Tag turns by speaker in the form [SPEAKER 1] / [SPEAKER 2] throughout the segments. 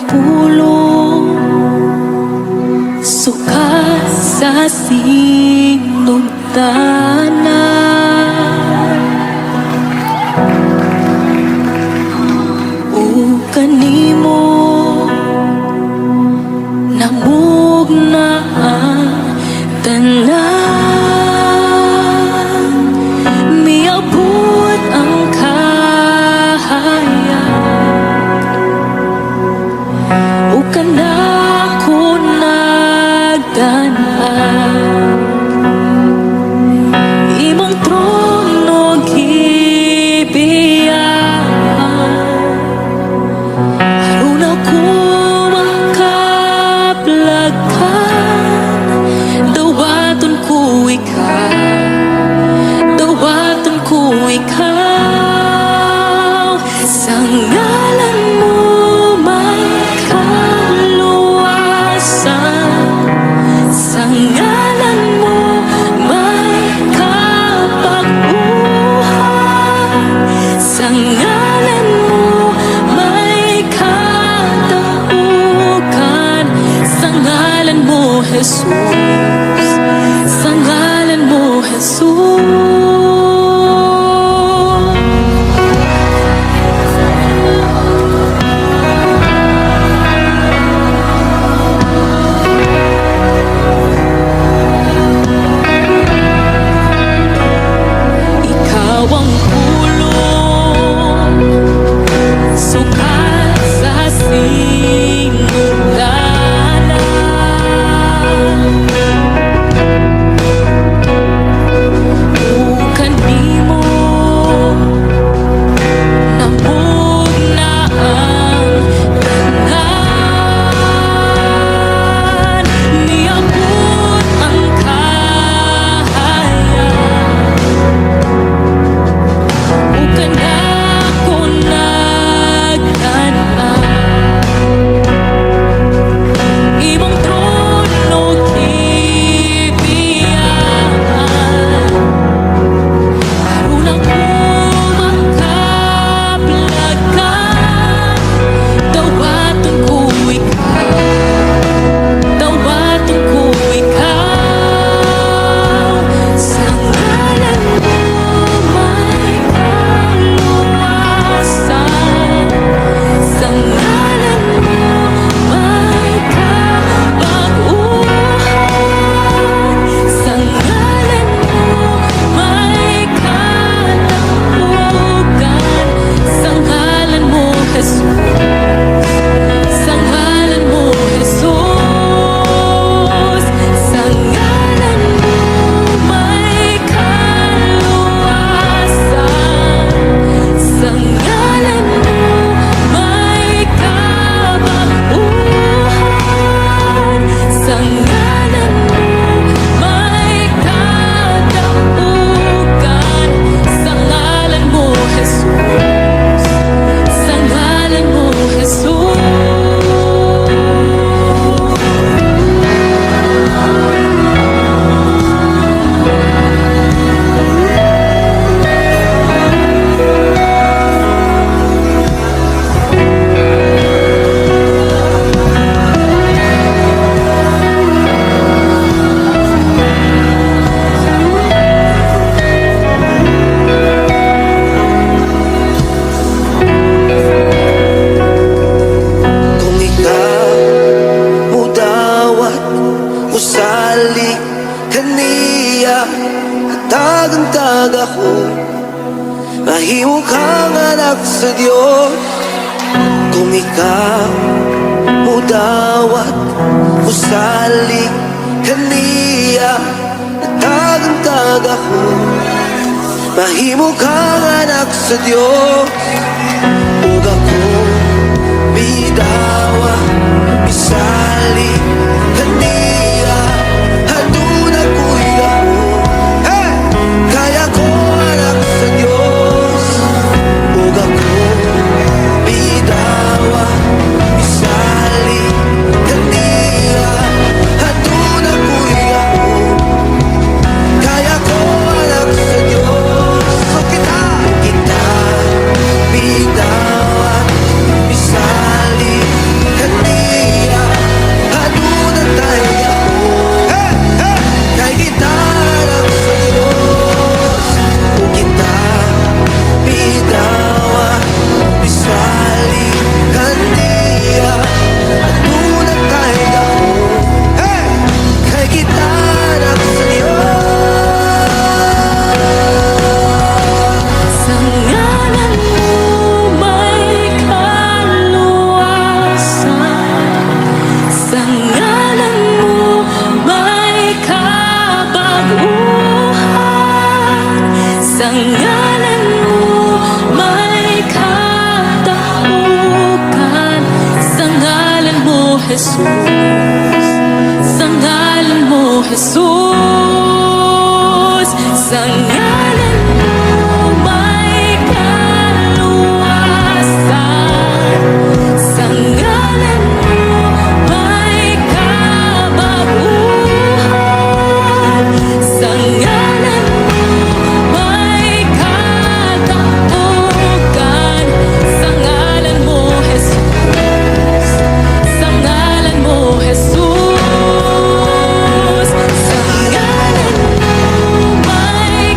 [SPEAKER 1] pulong, sukat sa sinugdanan. Ug kanimo namugna ang tanan. Miabot ang kahayag ug kanako nagdan-an. Imong trono gibiyaan aron ako makaplagan. Dawaton ko ikaw, dawaton ko ikaw. Sa ngalan mo may kaluwasan. Sa ngalan mo may kabag-uhan. Sa ngalan mo may kataugan. Sa ngalan mo, Jesus. Sa ngalan mo, Jesus. Ikaw ang pulong, sukat sa sinugdanan. Ug kanimo namugna ang tanan. Miabot ang kahayag ug kanako nagdan-an. Imong trono gibiyaan aron ako makaplagan. Dawaton ko ikaw, dawaton ko ikaw. Sa ngalan mo may kaluwasan. Sa ngalan mo may kabag-uhan. Sa ngalan mo may kataugan. Sa ngalan mo, Jesus. Sa ngalan mo, Jesus. Sa ngalan mo may kaluwasan. Sa ngalan mo may kabag-uhan. Sa ngalan mo may kataugan. Sa ngalan mo, Jesus. Sa ngalan mo, Jesus.
[SPEAKER 2] Kung ikaw mudawat, musalig kaniya, hatagan tag ako, mahimo kang anak sa Diyos. Kung ikaw mudawat, musalig kaniya, hatagan tag ako, mahimo kang anak sa Diyos. Ug ako midawa, misalig kaniya, aduna ko'y gahom. Hey! Kaya ko anak sa Diyos. Ug ako midawa, misalig kaniya, aduna ko'y gahom. Kaya ko anak sa Diyos. So kita, kita.
[SPEAKER 1] Jesus. Sa ngalan mo, Jesus. Sa ngalan mo may kaluwasan. Sa ngalan mo may kabaguhan. Sa ngalan mo may kataugan. Sa ngalan mo, Jesus. Sa ngalan mo, Jesus. Sa ngalan mo may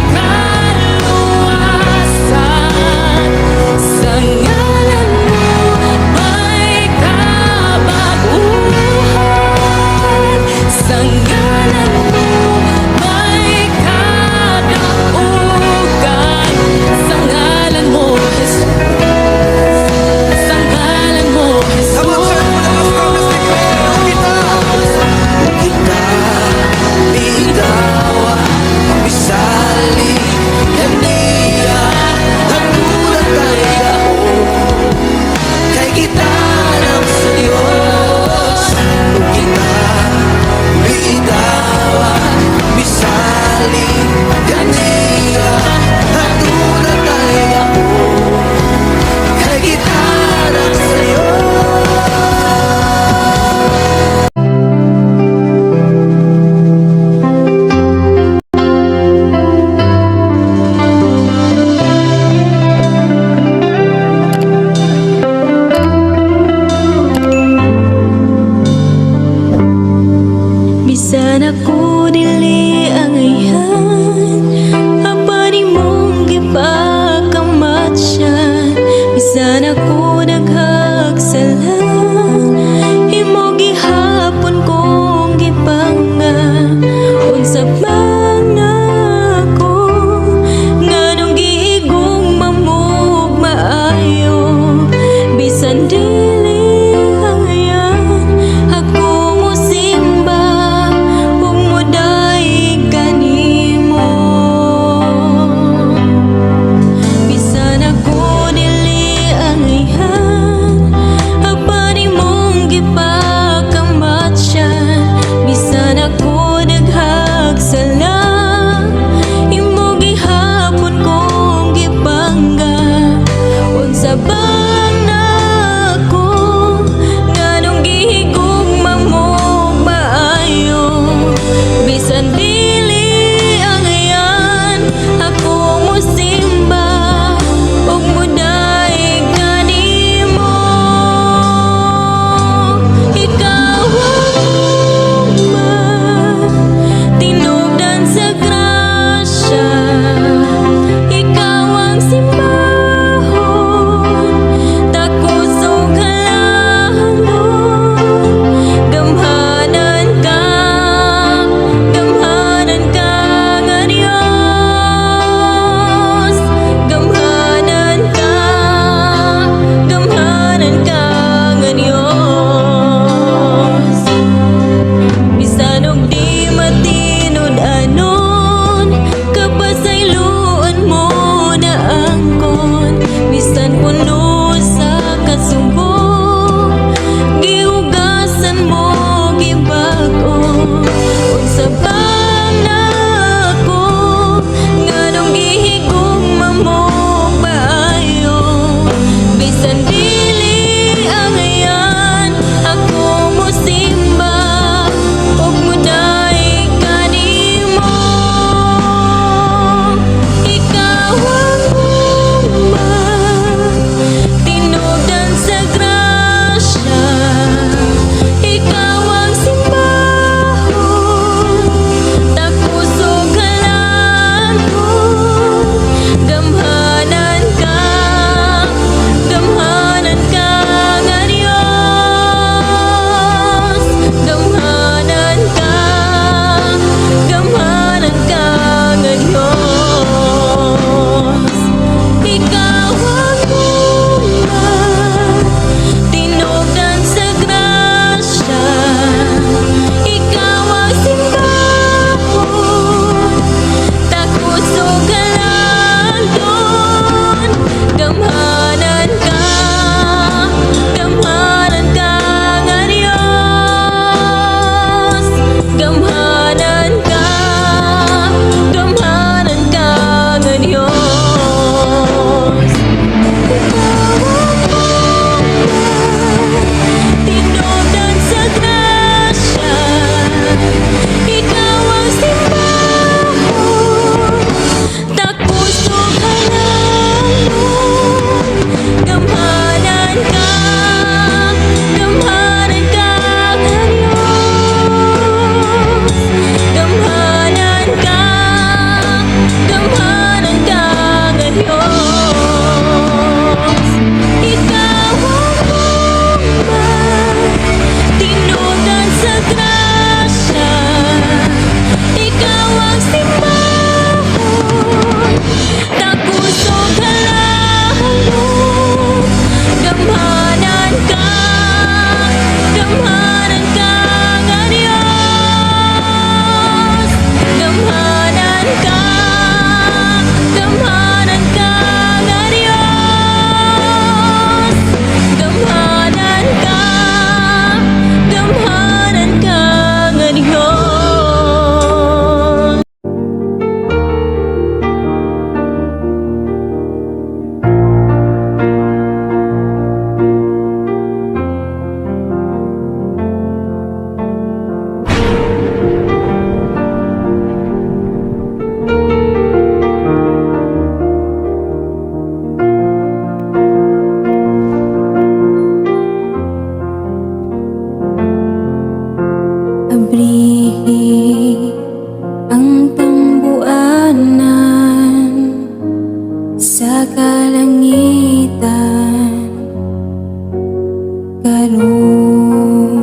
[SPEAKER 1] Karon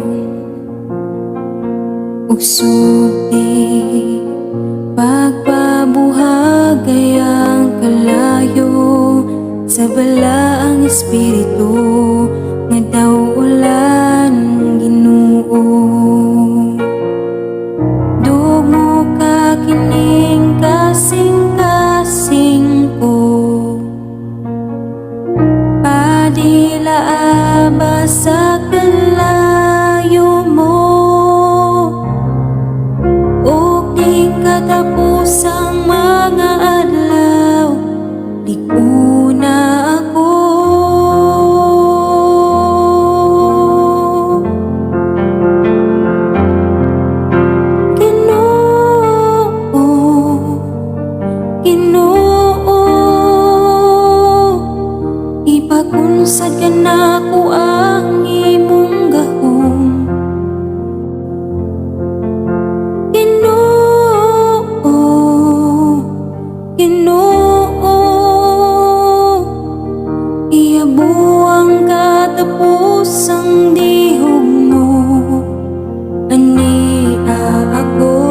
[SPEAKER 1] ug sulti, pagpabuhagay ang kalayo sa balaang espiritu nga daw ulan, Ginoo. Dugmo ka kining kasing-kasing ko. Padila ba sa kalayo mo ug di katapusang mga adlaw, lig-una ako. Ginoo, Ginoo, ipakunsad ka nako ang imong gahom. Ginoo, Ginoo, iyabo ang katapusang dihog mo ania ako.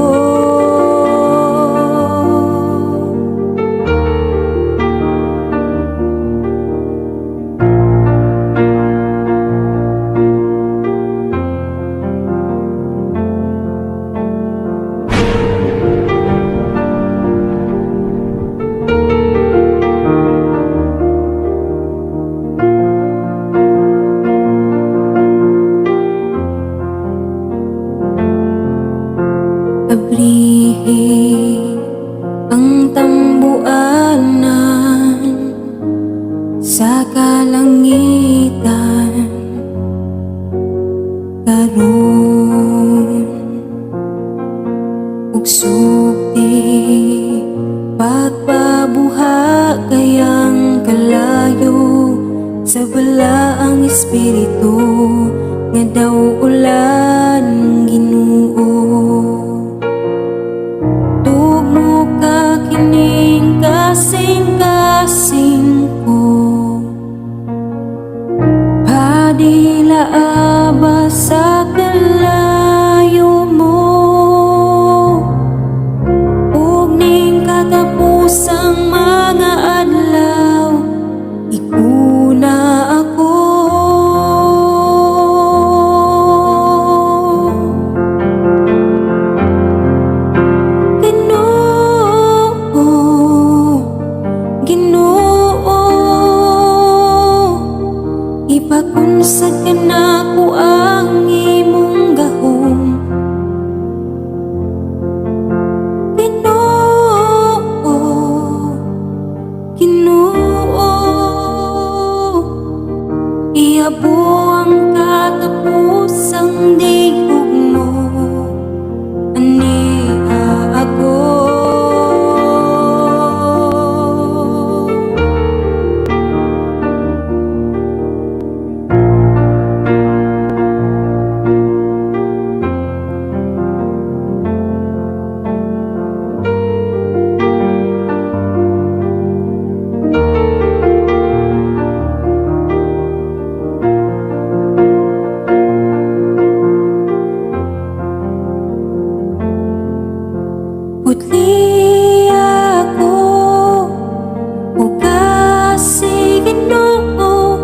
[SPEAKER 1] Abrihi ang tambuanan sa kalangitan karon ug sugti, pagpabuha kayang kalayo sa balaang espiritu nga daw ulan, Ginoo. Tugmo ka kining kasing-kasing ko. Padila ba sa kalayo mo ug ning katapusang mga adlaw, ikuna ako. Ginoo, Ginoo, ipakunsad ka nako ang imong gahom. Ginoo, Ginoo, iyabo ang katapusang dihog mo ania ako. Putli ako ug si Ginoo,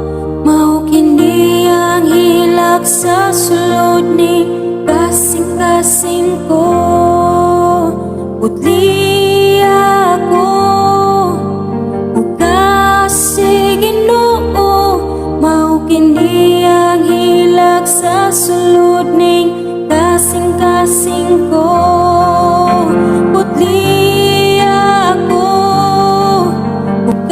[SPEAKER 1] mao kini ang hilak sa sulod ni kasing-kasing ko. Putli ako ug si Ginoo, mao kini ang hilak sa sulod ning kasing-kasing ko. Putli ako ug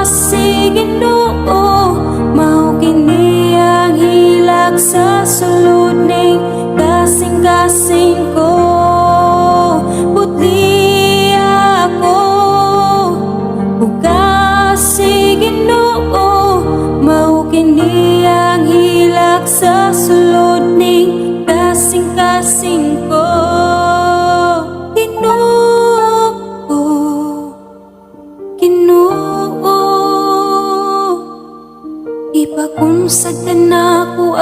[SPEAKER 1] si Ginoo, mao kini ang hilak sa sulod ning kasing-kasing ko. Putli ako ug si Ginoo, mao kini ang hilak sa sulod ning kasing-kasing ko. Ginoo, Ginoo, ipakunsad ka nako.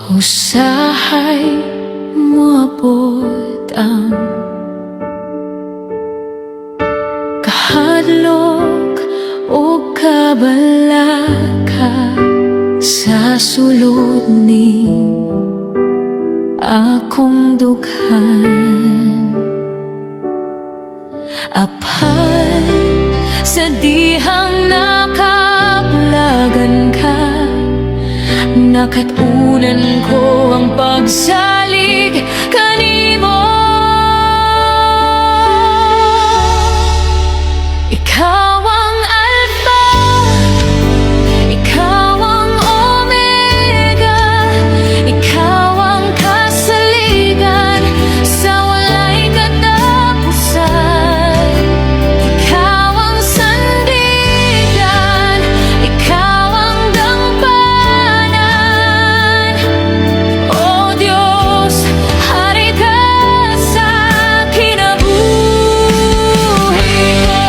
[SPEAKER 1] Usahay moabot ang kahadlok o kabalaka sa sulod ni akong dughan. Apan sa dihang nakaplagan ka, nakat-unan ko ang pagsalig kanimo. Ikaw ang Alpha, ikaw ang Omega, ikaw ang kasaligan sa walay katapusan. Ikaw ang sandigan, ikaw ang dangpanan. O Diyos, hari ka sa kinabuhi ko.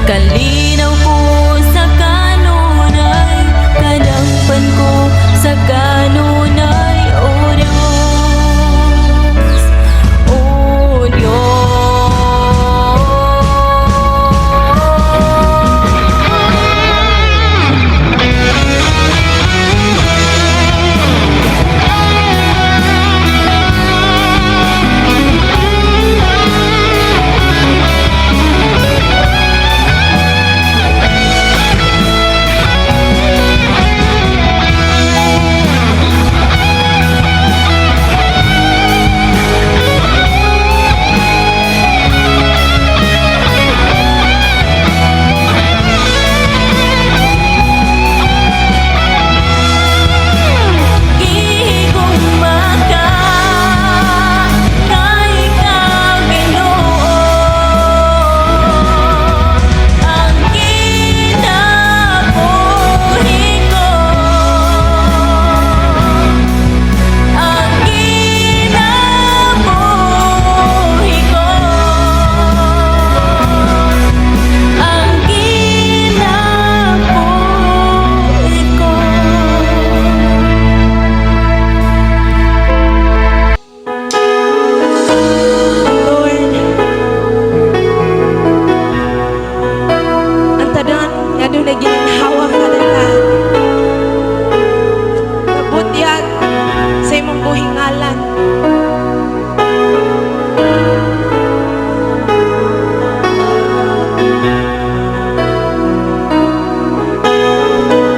[SPEAKER 1] Kalinaw ko sa kanunay, Kadangpan ko sa kanunay, O Diyos, O Diyos. Gihigugma ka kay ikaw, Ginoo, ang kinabuhi ko, ang kinabuhi ko, ang kinabuhi ko.
[SPEAKER 3] Lord, ang tanan nga dunay gininhawa kanila, nabutyag sa imong buhing ngalan.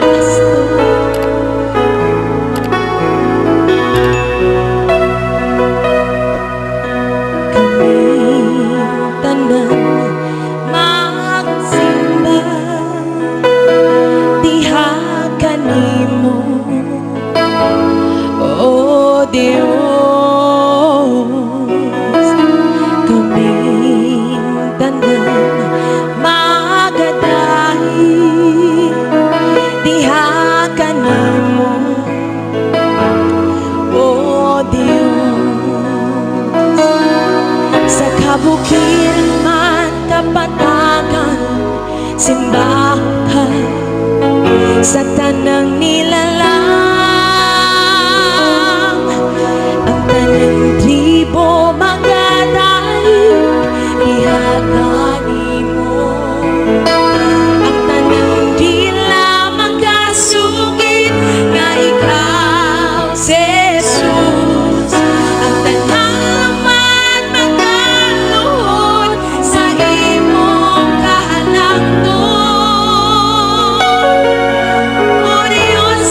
[SPEAKER 3] Yes, Lord. Kami tanan magsimba diha kanimo, O Dios. Kami tanan magadahi diha kanimo, O Dios. Sa kabukiran man, kapatagan, simbahan sa tanang nilalang, ang tanang tribo magadahi diha kanimo. Ang tanang dila makasugid nga ikaw si Jesus. Ang tanang laman magaluhod sa imong kahalangdon. O Diyos.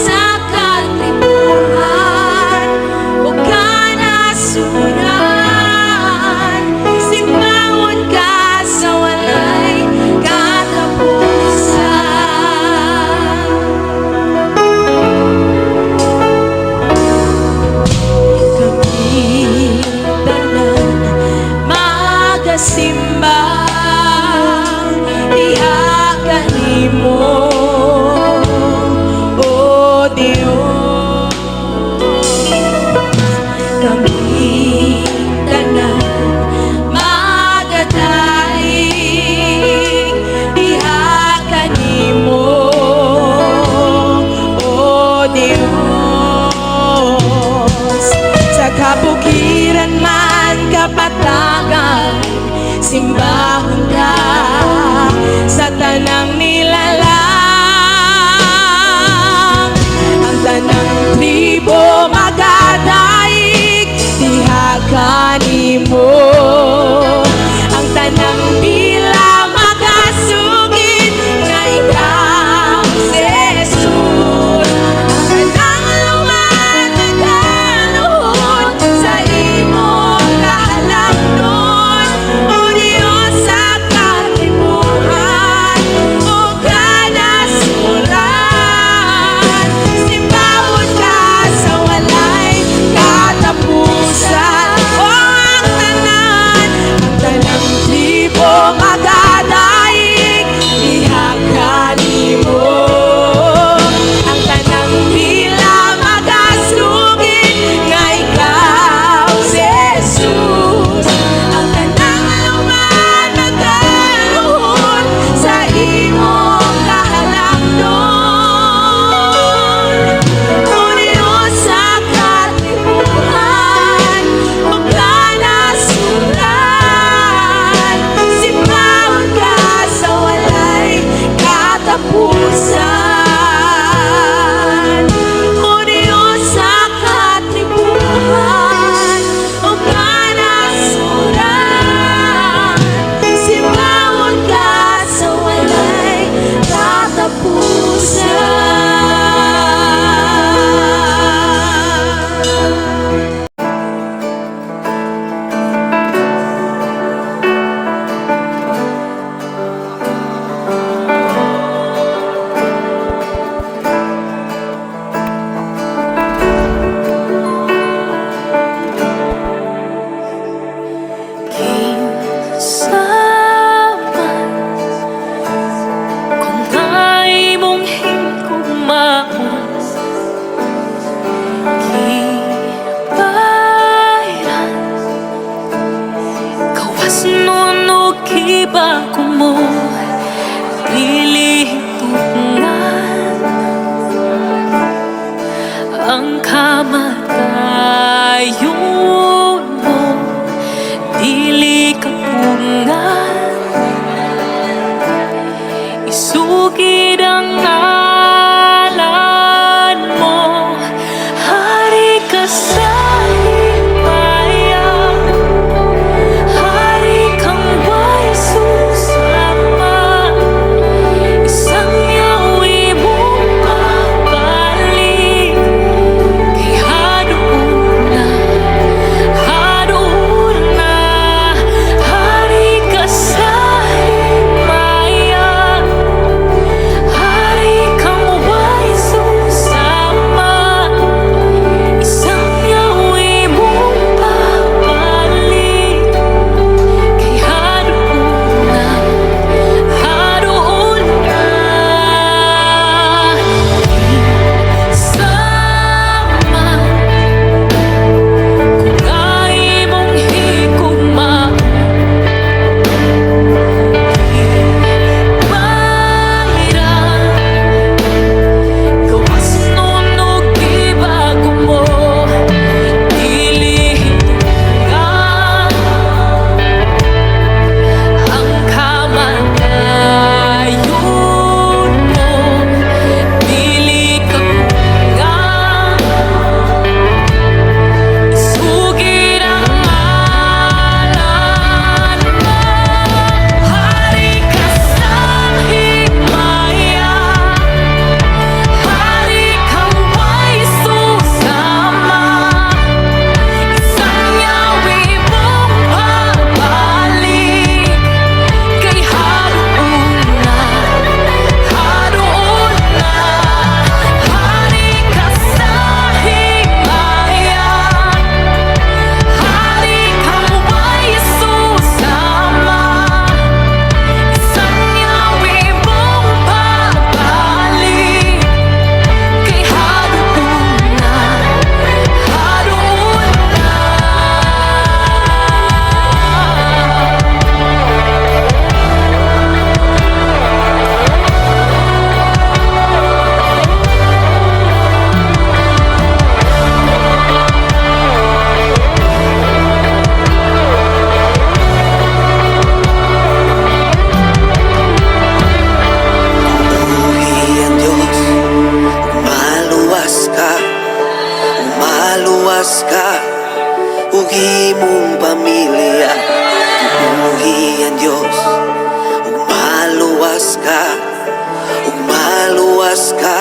[SPEAKER 2] Gawas ka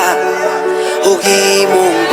[SPEAKER 2] ug imong